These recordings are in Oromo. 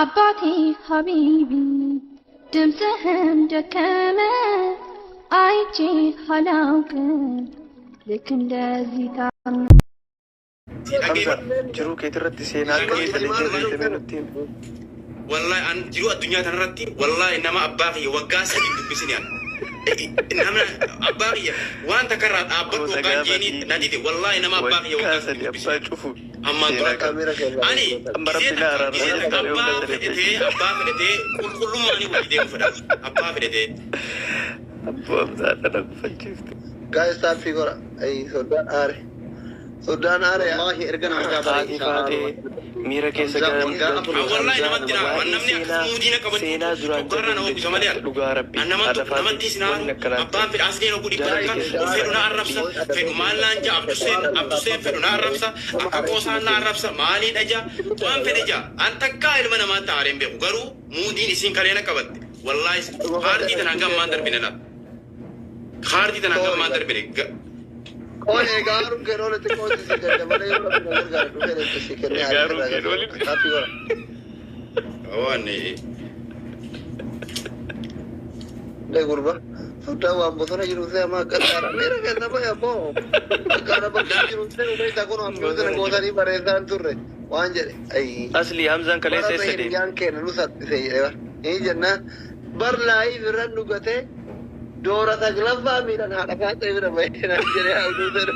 አባቴ ሀቢቢ ድምፅህም ደከመ አይቼ አላውቅም ልክ እንደዚህ ታመ Hamza, jiruu keetirratti seenaa akkamii dalagdee beekte nutti himi. Wallahi an jiruu addunyaa tanarratti, wallahi, nama abbaa kiyya waggaa 3 dubbisini an. Nama abbaa kiyya waan takka irraa dhaabbadhu Gosa waggaan gaafa jeeni na dide. Wallahi nama abbaa kiyya waggaa waggaa 3 3 dubbisini. Abbaa cufu Ammaan seenaa dura. qaba. Ani Amma gisee rabbi na takka araarsa gisee takka jedhee abbaa hunda fedhetee dalagee. Abbaa fedhetee qulqullummaanii walii deemu fedha. Abbaa fedhetee. Abboo Hamzaa dhala kufachiifte. Guys, taaffii godha. Ay, soddaan aare. Soddaan aare. Wallaahi erga nama Haati baree isaa faatee miira keessa Hamzaa waggaa galchuun 4 Wallahi Hamzaa namatti na waa'ee namni akkas seenaa muudii na qabachuu seenaa duraan tokkorraa na jalqabde obbisa malee an. Dhugaa rabbi An namatti haadha faatee namattis na wanni aaru akkanaa abbaan fedhe asliin oguu dhibba jaalala takka keessa fedhu na arrabsa, fedhu maal naan ja'a, Abduseen Abduseen fedhu na arrabsa, akka qoosaan na arrabsa, maalii dhaja waan fedhe ja'a. An takkaa ilma namaatti aareen beeku, garuu muudiin isiin kalee na qabatte, wallahi kaardii tana hanga ammaan darbine laata, kaardii tana hanga ammaan darbine. Qoy egaa haruun kee oole xiqqoo si kenna malee yoo rabbi na gargaare dhufee leenca si kennee Egaa haala haruun irraa kee oole. Taaffii godha. Waan Lee gurba. Soddaan waan bosona jiru see amma akka saara miira keessa bahe abboo. Akka ana bakka jiru see ulee kun ammoo gootanii bareessaan turre waan jedhe. Ayii. Asli Hamzaan kaleessa Bara eessa deeme? hiriyyaan keenya nu salphise jedhe bar. Ni jennaan bar laayii birran dhugatee doora saglaffaa miidhan haadha faaxee bira bahee naan jedhee haaduu fedhu.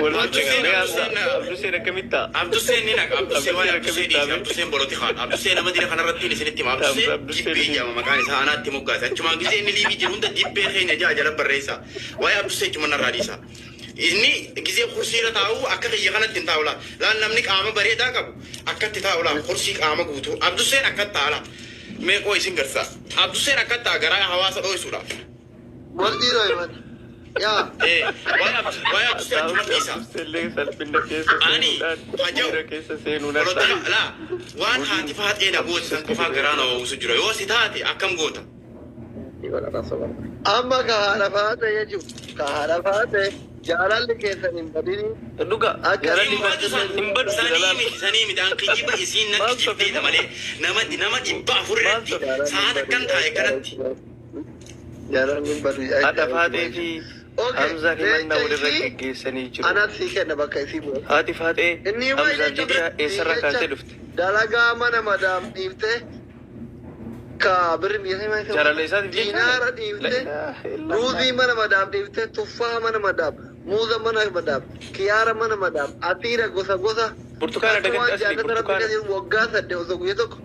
Wal Abduseen mee Hamza Abduseen Abduseen akkamitti ta'a? Abduseen ni naqa. Abduseen waa'ee Abduseen Abdusee akkamitti dhiisi. ta'a? Abduseen bolotikaan. Abduseen nama dira kanarratti isinitti hima. Hamza Abduseen Abduseen dibbee jedhama maqaan isaa anaatti moggaase. Achumaan gisee inni liivii jiru hunda dibbee keenya ja'a jala barreessa. Waa'ee Abdusee achuma narraa dhiisa. Inni gisee kursiirra taa'u akka kiyya kanatti hin taa'u laa. Laal, namni qaama bareedaa qabu akkatti taa'u laa. Kursii qaama guutuu. Abduseen akkatti taa'a laa. Mee qoo isin garsa. Abduseen akkatti taa'a garaa hawaasa dho'isuudhaaf. Wal dhiiroo himata. Yaa. Waa'ee Abdusee achuma dhiisa. Abdusellee salphina keessa Ani seenuudhaan haja'u miira keessa seenuun Polotika har'a. laa waan haati faaxee na goote san qofaa garaa na ho'usu jira. Yoo si taate akkam goota? Amma ka haadha faaxee jechuun ka haadha faaxee jaalalli keessan hin badini. Dhuga Akka jaalalli Hin badu san hin badu sanii jalaal. miti, sanii miti. An kijiba isiin na Maal kijibdeedha sofe? Malee nama nama 400 Maal irratti sofe? sa'aat akkan taa'e kanatti. Jaalalli hin badu. Haadha faaxee fi Okay, Hamzaan himannaa leenca walirra isii geggeessanii jiru. Anaaf sii kenna bakka isii bu'e. Haati faaxee Inni himaa Hamzaaf jecha jecha eessarraa jecha kaatee dhufte? Dalagaa mana madaam dhiiftee ka birri biyya Jaalala isaatiif jecha? diinaara La dhiiftee ilaaha illallah. Ruuzii mana madaam dhiiftee, tuffaa mana madaam, muuza mana madaam, kiyaara mana madaam, atiira gosa gosa Burtukaana akka dagatte waan asli jaalata rabbi burtukaana. kan jiru waggaa 8 osoo guyya tokko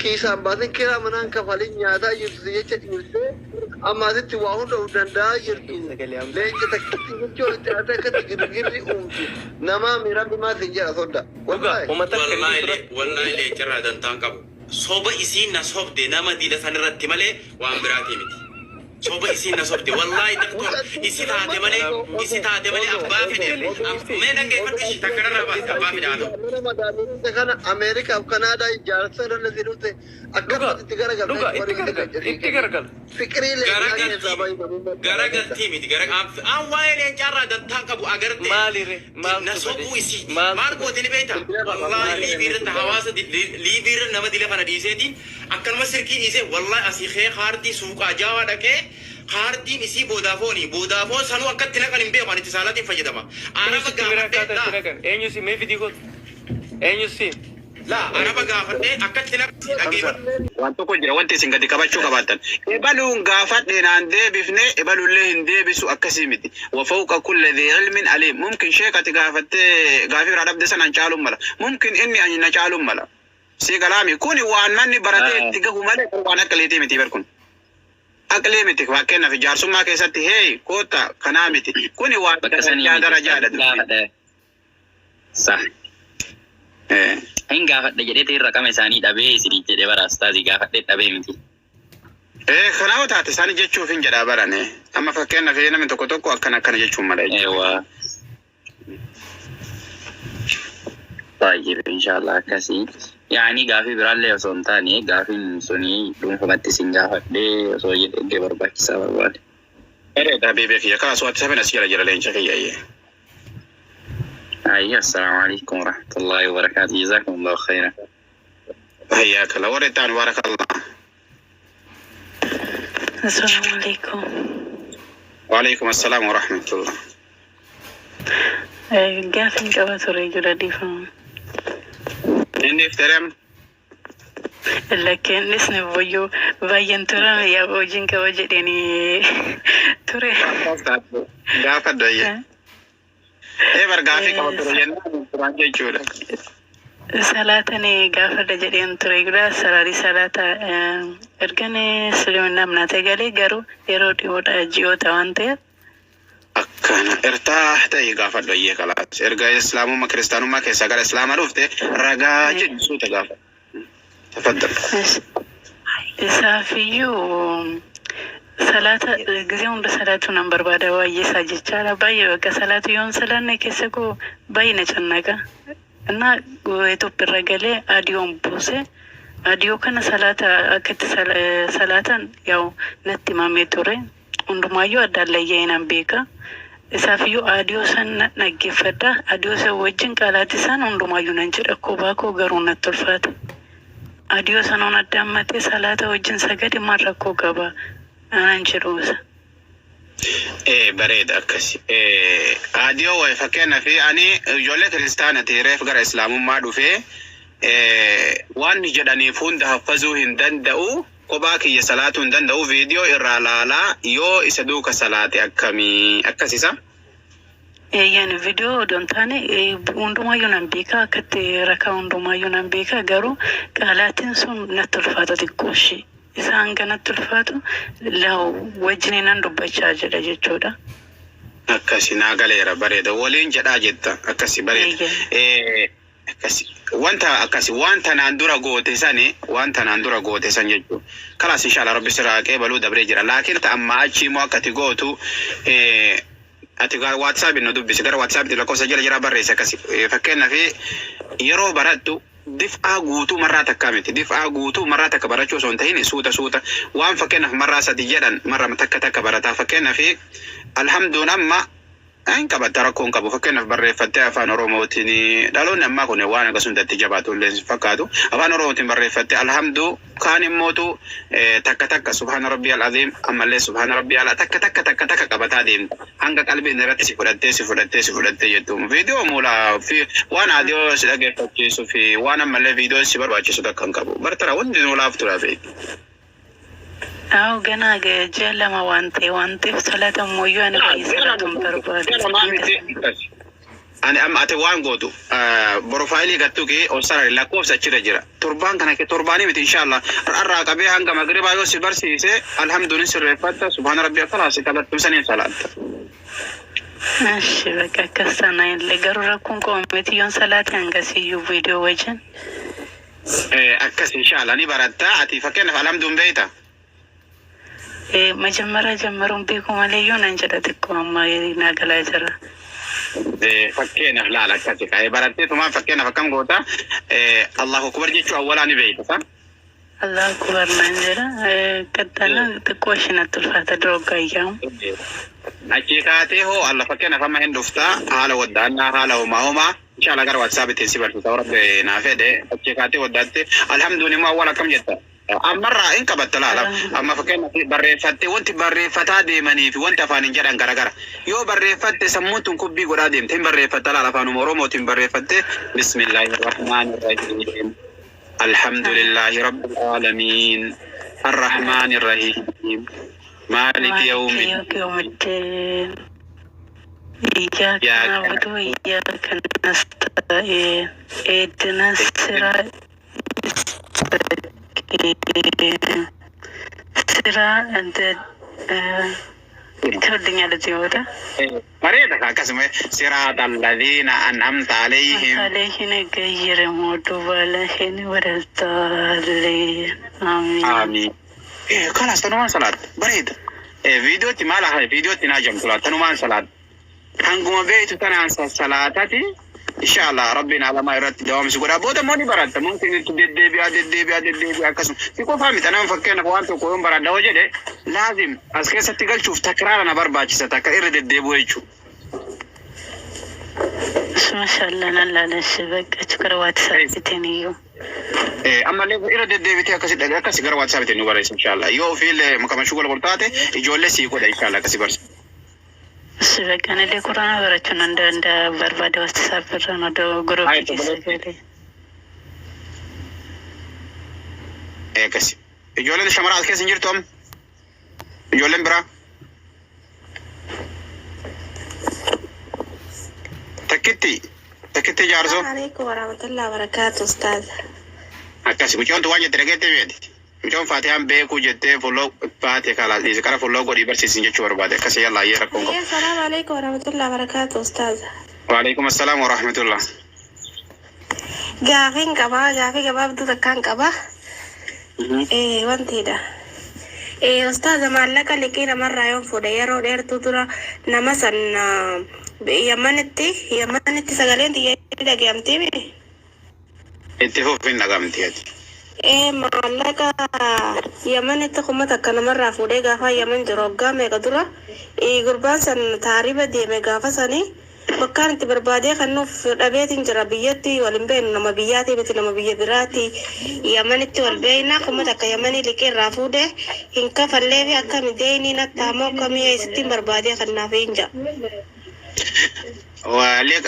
kiisaan baasin kiraa manaan kafalin nyaataa jirtu jecha dhiiftee amma asitti waa hunda of danda'aa jirtu. Sagalee Hamzaa. Leenca takkatti jechuun itti haatee akkatti girgirri uumtu namaa miira bimaa sin jedha sodda. Dhuga Wallaahi. uummata akka Wallaahi inni lee wallaahi leencarraa dantaan qabu. Soba isiin na sobde nama dila san irratti malee waan biraatii miti. Soba isiin na sobde, wallaahi daktor, isi taate malee, isi taate malee abbaa fedhe mee dhaggeeffadhu, ishii takka narraa baate abbaa fedhe haa ta'u. Mana madaamii kana Ameerikaaf Kanaadaa ijaarsa irra si dhufte Dhuga akkasumatti itti garagalta. Dhuga itti garagala, itti garagala. Fiqirii leencaa keessaa Garagaltii bahi. Garagaltii miti gara an waa'ee leencaarraa dantaan qabu agarte. Maalire na maaltu bade? Sobuu isii Maaltu maal bade? goote ni beekta? Wallaahi liivii irratti hawaasa liivii irra nama dila kana dhiiseetiin akkanuma sirkii dhiisee, wallaahi asii kee kaardii suuqaa jaawaa dhaqee kaardiin isii Vodafone, Vodafone sanuu akkatti naqan hin beeku, ani itti saalaatiin fayyadama. Eenyu Araba sitti mira gaafadhee akkaataa itti laa naqan? Eenyu si mee fidii gootu? Eenyu si? Laa, araba gaafadhee akkatti naqan dhaggeeffadhu. Waan tokko jira wanti isin gadi qabachuu qabaattan. Ebaluun gaafadhe naan deebifne, ebalullee hin deebisu akkasii miti. Wa fawqa kulli dhi ilmin aliim. Mumkin sheekati gaafattee gaafii biraa dhabde sanaan caaluun mala. Mumkin inni ani na caaluun mala. Si galaami kuni waan manni baratee itti gahu malee waan aqliitii miti bar kun. Aqlii miti, fakkeenyaaf jaarsummaa keessatti hey koota kanaa miti. Kuni waan Bakka sanii darajaa miti darajaadha dubbiin. Gaafadha. Sa. Hin gaafadha jedheeti raqama isaanii dhabee isinii jedhee bara astaazii gaafadhee dhabee miti. Kanaaf taate isaanii jechuuf hin jedhaa barane. Amma fakkeenyaaf namni tokko tokko akkana akkana jechuun mala jechuudha. Eewwa. Baay'ee inshaallah akkasii. Yaani gaafii biraallee osoo hin taane gaafiin suni dhuunfamatti isin gaafadhee osoo jedhee barbaachisaa barbaade. Bareeda habiibee kiyya, kaasu ati safina si jala jira leenca kiyya iyyee. Ayya, assalaamu alaikum warahmatullahi wabarakaatu. Jazakumullahu khairan. Hayyaaka la warri ta'an baarakallah. Assalamu alaikum. Waalaikum assalaam wa rahmatullah. Gaafin qaba ture jira, dhiifama. Inni iftareem. Lakkeen dhisne boyyoo baay'een tura, yaa hojiin qaba jedhanii ture. Gaafa dayye. Ee, bar gaafii qaba ture jennaan turaan jechuudha. Salaatan gaafadha jedheen ture jira. Saraarii salaata ergan islaamina amnaata galee garuu yeroo dhiyoodha, ji'oota waan ta'eef. Akkana irtaa ta'e gaafadhu ayyee, kalaas. Erga islaamummaa kiristaanummaa keessaa gara islaamaa dhufte ragaa jedhu suuta gaafa. Tafaddal. Isaafiyyuu salaata gisee hunda salaatu nan barbaada, baay'ee isaa jechaadha. Baay'ee bakka salaatu yoon salaanne keessa koo baay'ee na cannaqa. እና Itoophiyaa irra galee adiyoon buuse. Adiyoo kana salaata akkatti salaatan yaa'u natti himamee ture. Hundumaayyuu addaan layyee nan beeka. Isaafiyyuu adiyoo san dhaggeeffadha. Adiyoo san wajjin qaalaati isaan hundumaayyuu nan jedha, kophaa koo garuu natti ulfaata. Adiyoo sanoon addaammatee salaata wajjin sagade maal rakkoo qaba? Anan jedhuusa. Ee, bareeda akkasi. Ee, adiyoo wayi fakkeenyaaf ani ijoollee kiristaanati reef gara islaamummaa dhufee waan jedhaniif hunda haffazuu hin danda'u. Kophaa kiyya salaatuu hin danda'u. Viidiyoo irraa laalaa yoo isa duuka salaate akkamii akkasisa? Eeyyaan, viidiyoo odoo hin taane hundumaayyuu nan beeka, akkatti rakaa hundumaayyuu nan beeka, garuu qaalaatiin sun natti ulfaata xiqqoo ishee. Isaan kanatti ulfaatu laa'u wajjin nan dubbachaa jedha jechuudha. Akkasi naa galeera, bareeda, waliin jedhaa jetta, akkasi bareeda. Akkasi wanta akkasi waan tanaan dura goote sani, waan tanaan dura goote san jechuudha. Kalaas, inshallah rabbi sirraa qeebaluu dabree jira. Laakiin ta amma achi immoo akka ati gootu, ati gara WhatsApp nu dubbisi, gara WhatsApp lakkoofsa jala jira barreesse akkasi. Fakkeenyaaf yeroo barattu dif'aa guutuu marraa takkaa miti. Dif'aa guutuu marraa takka barachuu osoo hin ta'in suuta suuta waan fakkeenyaaf marraa sadi jedhan marra takka takka barataa. Fakkeenyaaf alhamduun amma hin qabatta, rakkoo hin qabu. Fakkeenyaaf barreeffattee afaan Oromootiin, dhaloonni ammaa kun waan akkasumatti jabaatu illee hin fakkaatu, afaan Oromootiin barreeffattee alhamduu kaan immootu takka takka subhaana rabbi al-aziim, ammallee subhaana rabbi ala, takka takka takka takka qabataa deemta hanga qalbiin irratti si fudhattee si fudhattee si fudhattee jettu. Viidiyoo muulaa fi waan aadiyoo si dhageeffachiisu fi waan ammallee viidiyoo si barbaachisu takka hin qabu bartara wanti nu laaftuudha beeku. Awo, ganaa ji'a 2 waan ta'eef salaata ammoo ani baay'ee salaatu hin barbaadu. Ani amma ati waan gootu profile gattuqi osarari lakkoofsa achirra jira. Torbaan kana torbaanii miti, inshallah har'aa qabee hanga magribaa yoo si barsiise alhamdulillah sirreeffatta, subhaana rabbi akkalaas qabattu saniin salaatta. እሺ በቃ akkas taanaan illee garuu rakkoon qabu miti yoon salaate hangasiyyuu viidiyoo wajjin. Akkas inshallah ni baratta. Ati fakkeenyaaf alhamduun beeyta. መጀመሪያ ጀመሩን beeku malee yoo nan jedha xiqqoo amma naa galaa jira. Fakkeenyaaf laala akkasi qaa'ee barattee tumaan fakkeenyaaf akkam goota, Allahu akbar jechuu awwalaa ni beeyta. Allah akbar naan jedha. Qaxxaana xiqqoo ishee natti ulfaata dura gayyaamu. Achi kaatee hoo alla fakkeenyaaf amma hin dhuftaa haala waddaannaa haala homaa homaa inshallah gara WhatsApp si barsiisa rabbi naa fedhe. Achi kaatee waddaatte alhamduun immoo awwala akkam jetta ammarraa hin qabatta. Laala, amma fakkeenyaaf barreeffattee wanti barreeffataa deemanii fi wanti afaan hin jedhan garagara. Yoo barreeffatte sammuun tun kubbii godhaa deemte hin barreeffatta. Laala, afaanuma Oromootiin barreeffatte: bismillaahi rahmaani rahiim, alhamdulillahi rabbil aalamiin, arrahmaani rahiim, maaliki yawmi يوم الدين إياك نعبد وإياك نستعين اهدنا الصراط المستقيم صراط ትወደኛለች ቦታ Bareeda, akkasuma siraata alladhiina an'amta alayhim عليهم غير المغضوب عليهم ولا الضالين آمين. Amiin. Kalaas, tanumaan salaat bareeda. Viidiyootti maal hafe, viidiyootti naa jamtu laat tanumaan salaat. Hanguma beektu tanaan salaatati inshallah rabbiin alamaa irratti dawaamsi godha. Booda immoo ni baratta. Mumkin itti deddeebi'aa deddeebi'aa deddeebi'aa akkasuma. Si qofaa miti, nama fakkeenyaaf waan tokko yoon baradha hoo jedhe laazim as keessatti galchuuf takraara na barbaachisa, takka irra deddeebi'u jechuudha. Mashallah nan laalash bakka gara WhatsAppitiin iyyuu. Ammallee irra deddeebitee akkasi dhaqee akkasi gara WhatsAppitiin nu barreessa inshallah. Yoo ofiillee makama shugala taate ijoollee sii godha inshallah akkasi barsiisa. Ishi bakka anillee quraana barachuu nan danda'a barbaada WhatsApp irraan odoo groupii keessa galee. Akkasi. Ijoolleen shamaraa as keessa hin jirtu amma? Ijoolleen biraa? Takkitti takkitti jaarsoo. Alaikum warahmatullahi wabarakatuh, Ustaz. Akkasi mucoon waan jette dhageettee beeti. Mucoon Faatihaan beekuu jettee fuuloo baate kalaas dhiise kara fuuloo godhii barsiisin jechuu barbaade akkasi yallaa ayyee rakkoon qabu. Assalamu alaikum warahmatullahi wabarakatuh, Ustaz. Waalaikum assalaam wa rahmatullah. Gaafiin qabaa, gaafii gabaabduu takkaan qabaa. Wantiidha. Ustaaza, maallaqa liqii namarraa yoon fuudhe yeroo dheertuu dura nama san Yamanitti sagaleen xiyya dhagayamtii mi? Itti fuufin dhagamti ati. Maallaqa Yamanitti 1000 namarraa fuudhee gaafa Yaman jiru waggaa meeqa dura gurbaan san taariba deeme. Gaafa sanii bakkaan itti barbaadee kan nuuf dhabeetiin jira. Biyyatti wal hin beeknu, nama biyyaatii miti, nama biyya biraati. Yamanitti wal beekna. 1000 Yamanii liqii irraa fuudhee hin kafallee fi akkami deeyniin attaamoo akkamii eessittiin barbaadee kan naaf hin jaa. Waalee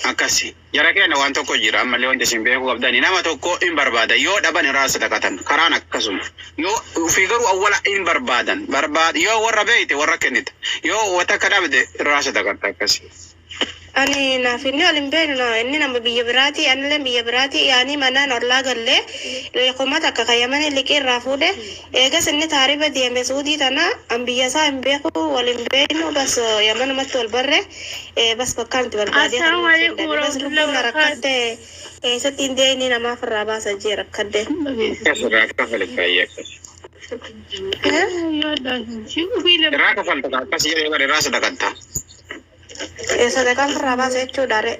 akkasi. Jara keenya waan tokko jira ammallee wanti isin beekuu qabdani nama tokko hin barbaadan yoo dhaban irraa sadaqatan karaan akkasuma yoo ofii garuu awwala hin barbaadan barbaad yoo warra beeyte warra kennita yoo wata akka dhabde irraa sadaqatta akkasi. Ani naaf inni wal hin beeknu na inni nama biyya biraati, anillee biyya biraati. Yaanii manaan ollaa gallee 1000 kan Yamanii liqii irraa fuudhe. Eegas inni taariba deeme Suudii tana. An biyya isaa hin beeku, wal hin beeknu, bas Yamanumatti wal barre. Bas bakkaan itti barbaadee kan Assalamu nuuf alaikum dhabe bas warahmatullahi lubbuun na wabarakatuh. rakkatte eessatti hin deeyni namaaf irraa baasa jee rakkadde. Irraa kafale baay'ee akkasi. Irraa kafalta akkasi jedhee bara irraa sadaqatta. Sadaqaan irraa baasa jechuudha re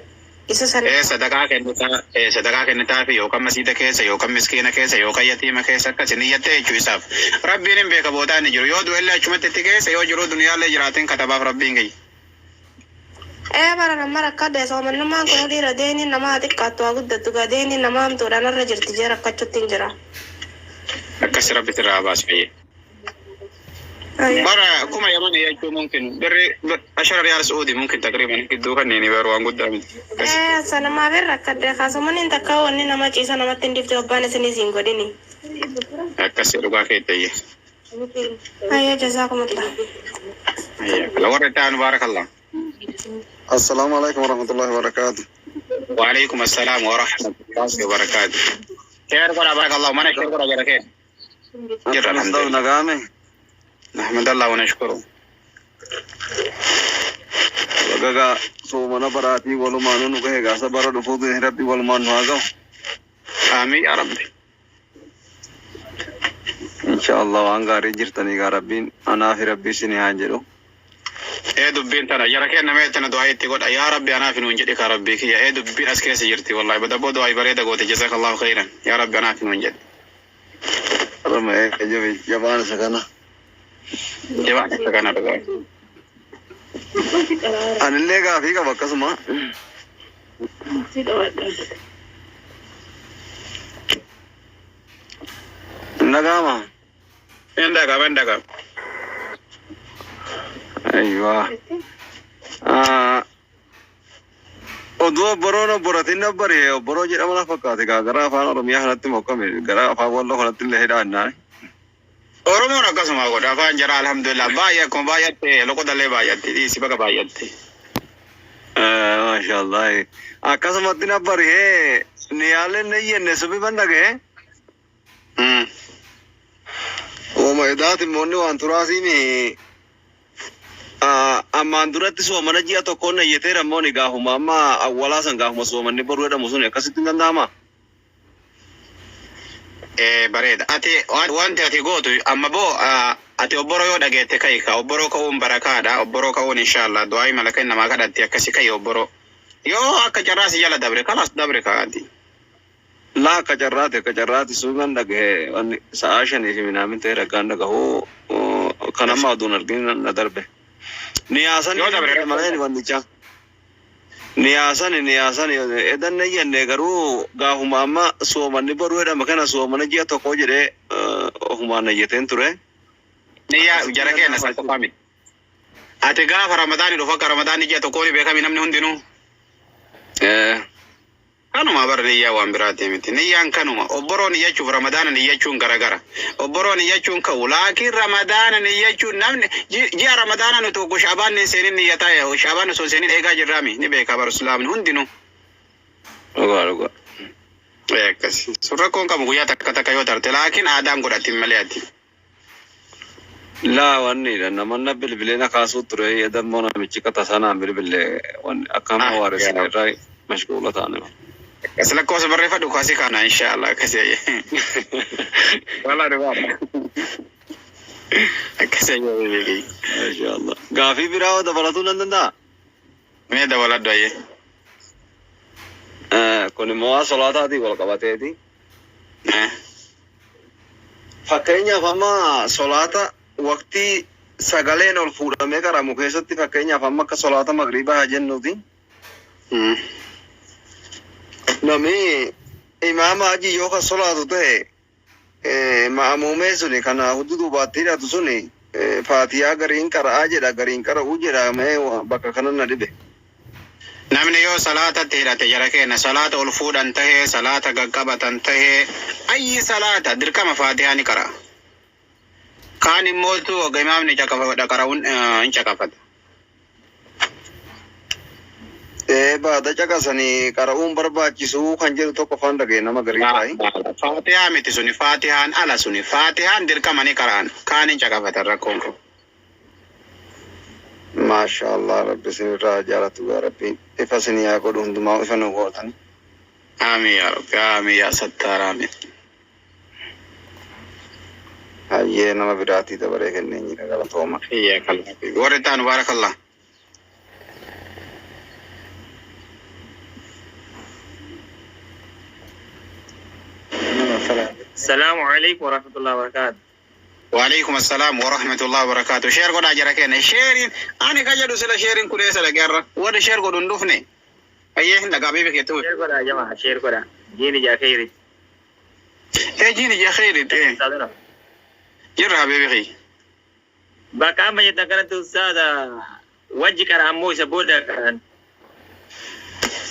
isa san. Sadaqaa kennitaa sadaqaa kennitaa fi yookaan masiida keessa yookaan miskiina keessa yookaan yatiima keessa akkasi niyyattee jechuu isaaf. Rabbiin hin beeka boodaa inni jiru yoo du'ellee achumatti itti keessa yoo jiru duniyaallee jiraatiin katabaaf Rabbiin kiyya. Bara nama rakkadde soomannummaan kun dhiira deeni namaa xiqqaattu haa guddattu gaa deeni namaa hamtuudhaan irra jirti jee rakkachuutti hin jira. Akkasi Rabbi sirraa baas fayyee. Bara kuma Yaman jechuun mumkin birri 10 riyaal Suudii mumkin taqriiban gidduu kanneen baruu waan guddaa miti. Akkasi. Sanamaaf irra rakkadde kaasumaniin takka wanni nama ciisa namatti hin difte abbaan isinis hin godhini. Akkasi dhugaa keettayye. Ayya, jazaakumullah. Warra itti aanu baarakallah. Assalaamu alaikum warahmatullahi wabarakatuh. وعليكم السلام ورحمة الله وبركاته. Share godha بارك الله mana share godha jara kee. Jirra Akkam alhamdulillah. nagaame. نحمد الله ونشكره. Bagaga soomana baraatii walumaanuu nu gahe gaasa bara dhufuutu Rabbi walumaan nu haa gahu. آمين يا ربي. Insha Allah waan gaarii jirtanii gaa Rabbiin anaa fi Rabbii isinii haa jedhu. Ee dubbiin tana jara kee namee tana du'aa itti godha yaa Rabbi anaaf nuun jedhi ka Rabbii kiyya ee dubbiin as keessa jirti wallahi badabboo du'aa bareeda goote جزاك الله خيرا yaa Rabbi anaaf nuun jedhi. Rama ee jabaan isa kana. Jabaan isa kana dhugaa. Anillee gaafii qaba akkasuma. Nagaama. Hin dhagama hin dhagama. Aywa. Oduu obboroon obboratiin nabbari obboroo jedhama na fakkaate gaa gara afaan Oromiyaa kanatti mokkame gara afaan Walloo kanatti illee hidhaannaan. Oromoon akkasuma godha afaan jara alhamdulillah baay'ee akkuma baay'atte loqodallee baay'atte dhiisi baga baay'atte. Maashaallah. Akkasumatti nabbari hee niyaaleen ne jenne subi ban dhagaye. Ooma edaati immoonni waan turaasiin ammaan duratti soomana ji'a tokkoon nayyeteera immoo ni gaafuma amma awwalaa san gaafuma soomanni boruu jedhamu sun akkasitti hin danda'ama. Bareeda. Ati wanti ati gootu amma boo ati obboroo yoo dhageette ka'i ka obboroo ka'uun barakaadha. Obboroo ka'uun inshallah du'aa malaka namaa kadhatti akkasi ka'i obboroo. Yoo akka carraa si jala dabre kalaas dabre kaati. Laa akka carraati suuban dhagahe wanni sa'aa 5 fi minaamin ta'e ragaan dhagahuu kan amma oduun argin na darbe. Niyaasan Yoo dabre malee wannicha. Niyaasani niyaasani edan nayyanne garuu gaafuma amma soomanni boruu jedhama kana soomana ji'a tokko jedhee ofumaan nayyateen ture. Niyyaa Akkasitti jara na keenya san gaafachuu. qofaa miti. Ati gaafa Ramadaani dhufu akka Ramadaanni ji'a tokkoo ni beekami namni hundinuu. Kanuma bara niyyaa waan biraati miti. Niyyaan kanuma. Obboroo niyyachuuf Ramadaana niyyachuun garagara. Obboroo niyyachuun ka'u. Laakiin Ramadaana niyyachuun namni ji'a Ramadaana nuti oggu Sha'baan hin seenin niyyataa Sha'baan osoo hin seenin eegaa jirraami. Ni beeka bara Islaamni hundinuu. Dhugaa dhugaa. Ee akkasi. Sun rakkoon qabu guyyaa takka takka yoo tarte. Laakiin aadaan godhatin malee ati. Laa wanni namanna bilbilee na kaasuu ture yadammoo namichi qata sanaan bilbile wanni akka hamma waaresine irraa mashguula taane. Akkas lakkoofsa barreeffadhu kaasii kana inshallah akkasi ayyee. Walaa dhugaadha. Akkasi ayyee beekii. Mashallah. Gaafii biraa hoo dabalatuu nan danda'a? Mee dabaladhu ayyee. Kun immoo waan solaataatiin wal qabateeti. Fakkeenyaaf amma solaata waqtii sagaleen ol fuudhamee qaramu keessatti fakkeenyaaf amma akka solaata magriibaa haa jennuuti. Namni imaama hajji yoo kan solaatu ta'e ma'amuumee suni kana hudduu duubaatti hidhatu suni faatiyaa gariin qara'aa jedha gariin qara'uu jedha mee bakka kana na dhibe. Namni yoo salaatatti hidhate jara keenya salaata ol fuudhan tahee salaata gaqqabatan tahee ayyi salaata dirqama faatihaa ni qara'a. Kaan immootu hogga imaamni caqafadha qara'uun hin caqafata. Ee baada caqasanii qara'uun barbaachisuu kan jedhu tokko afaan dhaga'e nama garii irraayi. Faatihaa miti suni faatihaan ala suni faatihaan dirqama ni qara'an kaan hin caqafatan rakkoon qabu. Maasha Allah rabbi isinirraa haa jaalatu gaa rabbi ifa isinii haa godhu hundumaa ifa nu gootani. Aamiin yaa rabbi aamiin yaa sattaar aamiin. Hayyee nama biraatii dabaree kenneen jira galatooma. Hayyaaka Allah habiibi. Warri itti aanu baarakallah. Salaamu alaikum warahmatullahi wabarakatuh. Waaleykum assalaam warahmatullahi wabarakatuh. Share godhaa jara keenya. Sheeriin ani ka jedhu sila sheeriin kun eessa dhaqe har'a? Warri share godhu hin dhufne. Ayyee hin dhagaa bibi keetti. Share godhaa jamaa share godhaa. Jiini jaa kheyri. Ee jiini jaa kheyri. Ee Ustaaduna. jirra habibi kiyya. Bakka amma jettan kanatti ustaada wajji qara ammoo isa booda qaran.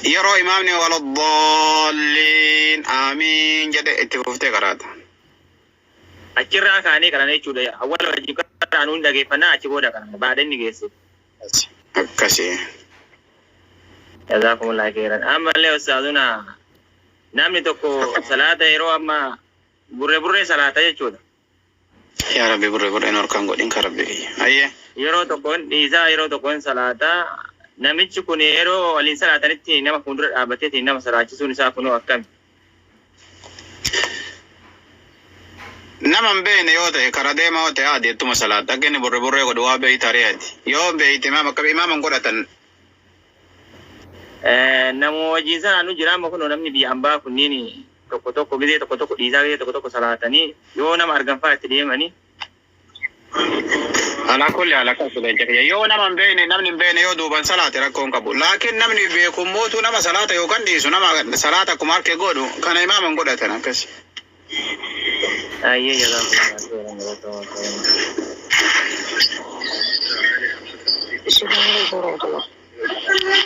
Yeroo imaamni waladdaalliin aamiin jedhe itti fuftee qaraata. Achirraa kaanee qaran jechuudha. Awwala wajji qara'an hin dhageeffannaa achi booda qaran. Baada inni geesse. Akkasi. Jazaakumullah khairan. Ammallee ustaaduna namni tokko salaata yeroo amma burree burree salaata jechuudha. Yaa Rabbi burree burreen harkaan godhin ka Rabbi kiyya. Ayyee. Yeroo tokko hin dhiisaa yeroo tokko hin salaataa. Namichi kun yeroo waliin salaatanitti nama fuuldura dhaabbateetiin nama salaachisuun isaa kunoo akkami? Nama hin beekne yoo ta'e kara deemaa yoo ta'e haadi ittuma salaata. Akka inni burre burree godhu waa beeyta ari'ati. Yoo beeyte imaama akka imaama hin godhatan. Namuma wajjin salaannu jira amma kunoo namni biyya ambaa kunniin tokko tokko gizee tokko tokko dhiisaa gizee tokko tokko salaatanii yoo nama argan fa'aa itti deemanii. Alaa kulli haal akkas leenca kiyya. Yoo nama hin beekne namni hin beekne yoo duuban salaate rakkoo hin qabu. Laakiin namni beeku mootuu nama salaata yookaan dhiisu nama salaata akkuma harkee godhu kana imaama hin godhatan akkas. Ayyee jazaakumullah khairan galatoomaa. Assalamualaikum warahmatullahi.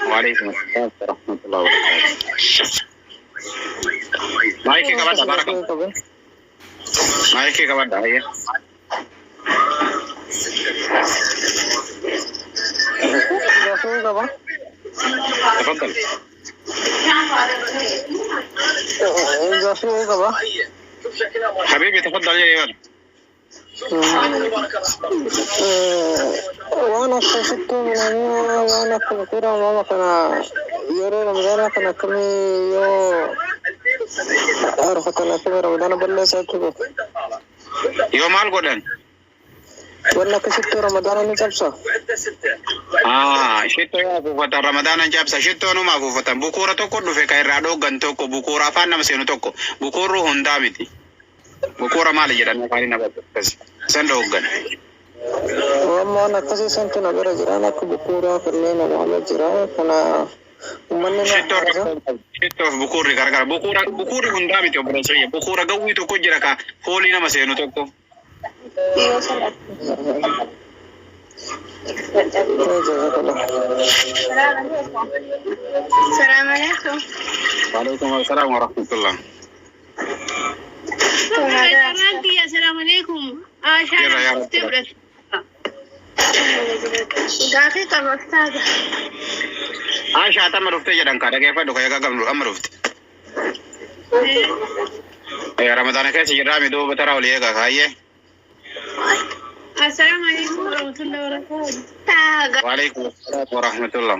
Waalaikum assalam warahmatullahi wabarakatuh. Maayikii qabadha baraka. Maayikii qabadha ayyee. Gaafii qaba. Tafaddal. Gaafii qaba. Habibi tafaddal jedhee bara. Waan akkasitti namni waan akka bukuura uumama kana yeroo ramadaana kana akkamii yoo arfatan akkamii ramadaana balleessaa jechuudha. Yoo maal godhan? Wanni akkasitti ramadaana ni cabsa. Ah, shittoo yoo afuufatan ramadaana cabsa. Shittoo numa afuufatan. Bukuura tokko dhufe kan irraa dhooggan tokko bukuura afaan nama seenu tokko. Bukuurru hundaa miti. Bukuura maali jedhanii afaan nama akkas. San dhooggan. Amma waan akkasii santu na bira jira akka bukuuraa kanneen nama jira kana Uummanni na Shittoo arafa. Shittoof bukuurri gargara. Bukuura bukuurri hundaa miti obboleessa kiyya. Bukuura gawwii tokko jira ka foolii nama seenu tokko. Jazakallah. Salaam alaikum. Waalaikum assalam wa rahmatullah. Carraan kiyya assalaamu alaikum. Aashaa Jirra yaa nama dhuftee Rabbala. fudhate. Gaafii qaba ustaaza. Aishaa amma dhuftee jedhan kaa dhageeffadhu ka eegaa qabnu amma dhufte. Ramadaana keessa jirraa mi duuba taraa olii eegaa kaayyee. Assalaamu alaikum warahmatullahi wabarakatuh. Waalaikum assalam wa rahmatullah.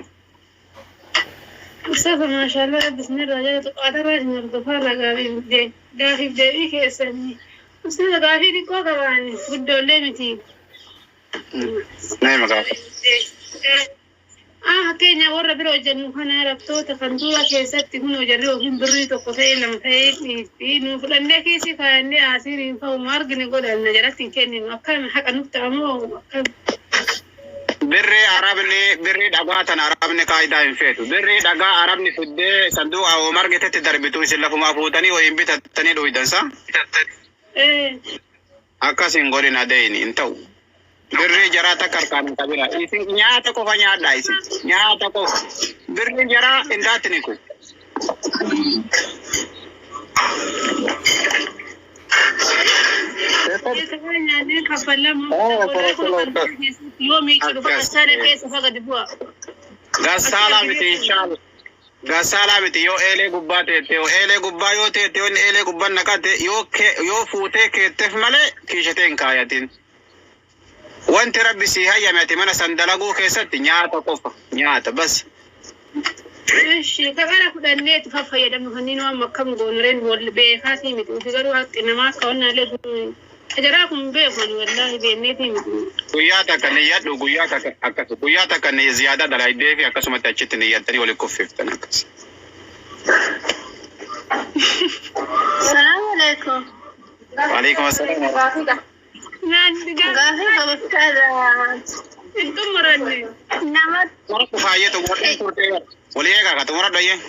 Ustaaza maashaallah rabbi isinirraa jaalatu qaatarraa isin hordofaarraa gaafiif deebii keessanii. Ustaaza gaafii xiqqoo qabaani guddoollee miti. Nee maqaa. Ah, fakkeenya warra bira hojjennu kana rabtoota kan dura keessatti kun hojjerri yookiin birrii tokko ta'e lama ta'e nu fudhannee kiisii kaayannee asiiriin fa'uma argine godhanna jalatti hin kenninu akkam haqa nutti ta'amoo akkam. Birrii arabni birrii dhagaa tan arabni kaayidaa hin feetu. Birrii dhagaa arabni fiddee sanduuqa hoom argitetti darbitu isin lafumaa fuutanii wayiin bitattanii dhuydansa. Akkas hin godhin adeeyni hin ta'u. Birrii jaraa takka harkaan hin qabina. Isin nyaata qofa nyaadhaa isin. Nyaata qofa. Birrii jaraa hin daattiniku. Nyaannee kaffalamu yoo miicu dhufa qassaalee keessa faga dibu'a. Gassaalaa miti inshallah. Gassaalaa miti yoo eelee gubbaa teette yoo eelee gubbaa yoo teette yoo inni eelee gubbaa naqate yoo yoo fuutee keetteef malee kiishatee hin kaayatin. Wanti rabbi sii hayyame ati mana san dalaguu keessatti nyaata qofa nyaata bas. Ishi kaqara fudhanneetu fayyadamnu kanneen waan akkam goonureen wal beekaatii miti ufi garuu haqqi namaa akka wannaallee ajaraa kun beeku ani wallaahi beekneetii miti. Guyyaa takka niyyadhu guyyaa takka akkas guyyaa takka ni ziyaadaa dalaydee fi akkasumatti achitti niyyattanii walitti kuffiftan akkas. Salaam alaikum. Waalaikum assalam. Gaafii qaba ustaaza. Hin xumuranne. Nama Faayyee xumuradhee turtee walii eegaa ka xumuradhu ayyee.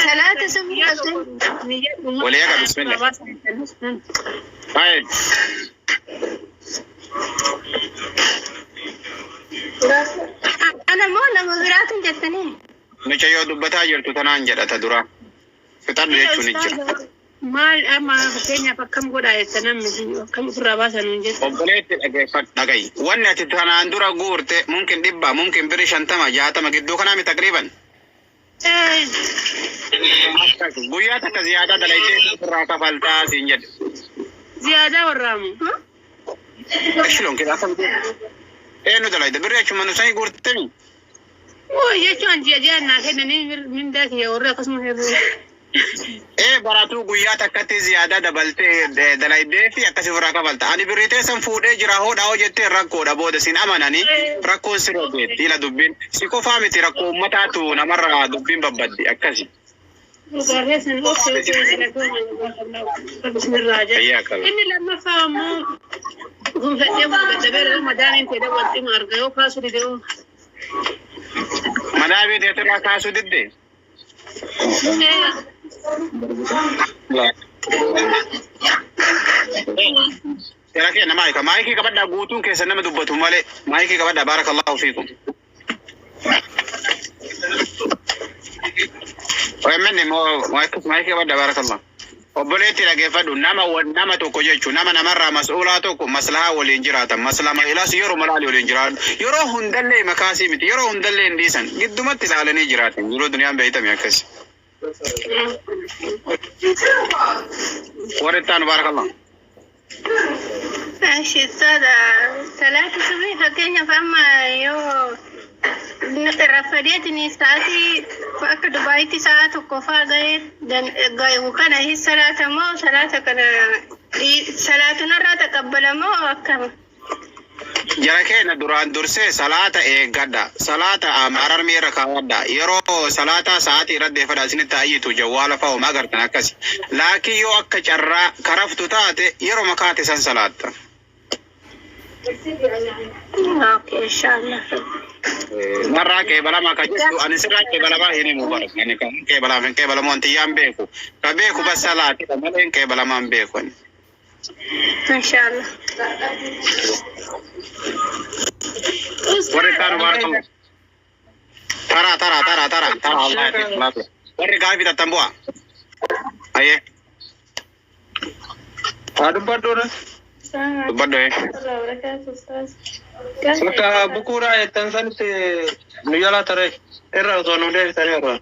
Salaata subhii qabdu. Walii eegaa bismillah. Faayee. Ana moo nama biraatiin jettanii? Mucayyoo dubbataa jirtu tanaan jedhata dura. Fixadhu jechuun ni jira. Maal amma fakkeenyaaf akkam godhaa jetta namni akkam ofirraa baasan hin jettu. Obboleetti dhageeffadhu dhagayi. Wanni ati tanaan dura guurte mumkin 100 mumkin birri 50 60 gidduu kanaa mi taqriiban. Guyyaa takka ziyaadaa dalaydee ofirraa kafaltaa siin jedhe. Ziyaadaa warraamu. Eshilon kee akkam eenyu dalayda birri achuma nu sanii guurtemi. Oo jechuun ji'a ji'aan naa kennanii mindaa kiyya warri akkasuma hir'uu. Ee baratuu guyyaa takkatti ziyaadaa dabaltee dalaydee fi akkasii ofirraa kafalta. Ani birrii teessan fuudhee jira hoodhaa hoo jettee rakkoodha booda sin amananii rakkoon sirra geetti ila dubbiin si qofaa miti rakkoo uummataatu namarraa dubbiin babbaddi akkasi. Dhugaa keessan obsa isinirraa jira. Fayyaa qaba. Inni lammaffaa ammoo gonfadhee kun dadhabee madaamiin ta'e walxima arga yoo kaasuu dide hoo. Madaamii teetirraa kaasuu didde. Jara keenya maayika maayikii qabadhaa guutuun keessan nama dubbatu malee maayikii qabadhaa baarakallahu fiikum. OMN immoo maayikii qabadhaa baarakallahu. Obboleetti dhageeffadhu nama nama tokko jechuun nama namarraa mas'uulaa tokko maslahaa waliin jiraatan maslama ilaas yeroo malaali waliin jiraatan yeroo hundallee makaasii miti yeroo hundallee hin dhiisan giddumatti ilaalanii jiraatan yeroo duniyaan beeytame akkas. Warri itti aanu baarakallahu. Eshi ustaaza salaata subhii fakkeenyaaf amma yoo irraanfadeetiin sa'aatii akka Dubaayitti sa'a tokko fa'aa ga'ee gahu kana hin salaata moo salaata kana salaatunarraa taqabbalamoo akkam? Jara keenya duraan dursee salaata eeggadha. Salaata ararmii irra kaawwadha. Yeroo salaataa sa'aatii irra deeffadha isinitti ayyitu jawwaala fa'a homaa agartan akkasi. Laakiin yoo akka carraa karaftu taate yeroo makaate san salaatta. Okay, inshallah. Narraa qeebalamaa ka jettu ani sirraa qeebalamaa hin himu bara. Ani kan qeebalaaf hin qeebalamu wanti yaan beeku. Ka beeku bas salaatidha malee hin qeebalamaa hin beeku ani. Inshallah. Warri kaan waan qabu. Tara tara tara tara tara Allah. Warri gaafii bitattan bu'a. Ayyee Haa dubbadhuudha. Dubbadhu ee. Bakka bukuuraa jettan sanitti nu jalaa tare irra osoo nu deebisanii irra.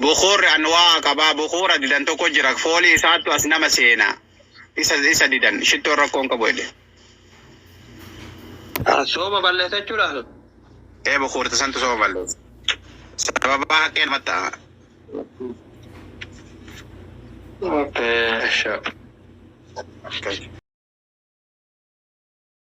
Bukuurri anwaa qabaa, bukuura didan tokko jira, foolii isaattu as nama seena. Isa didan shittoon rakkoon qabu jedhe. Sooma balleessa jechuudha. Ee, bukuurta santu sooma balleessa. Sababa haqqeen matta. Okay, sure. Okay.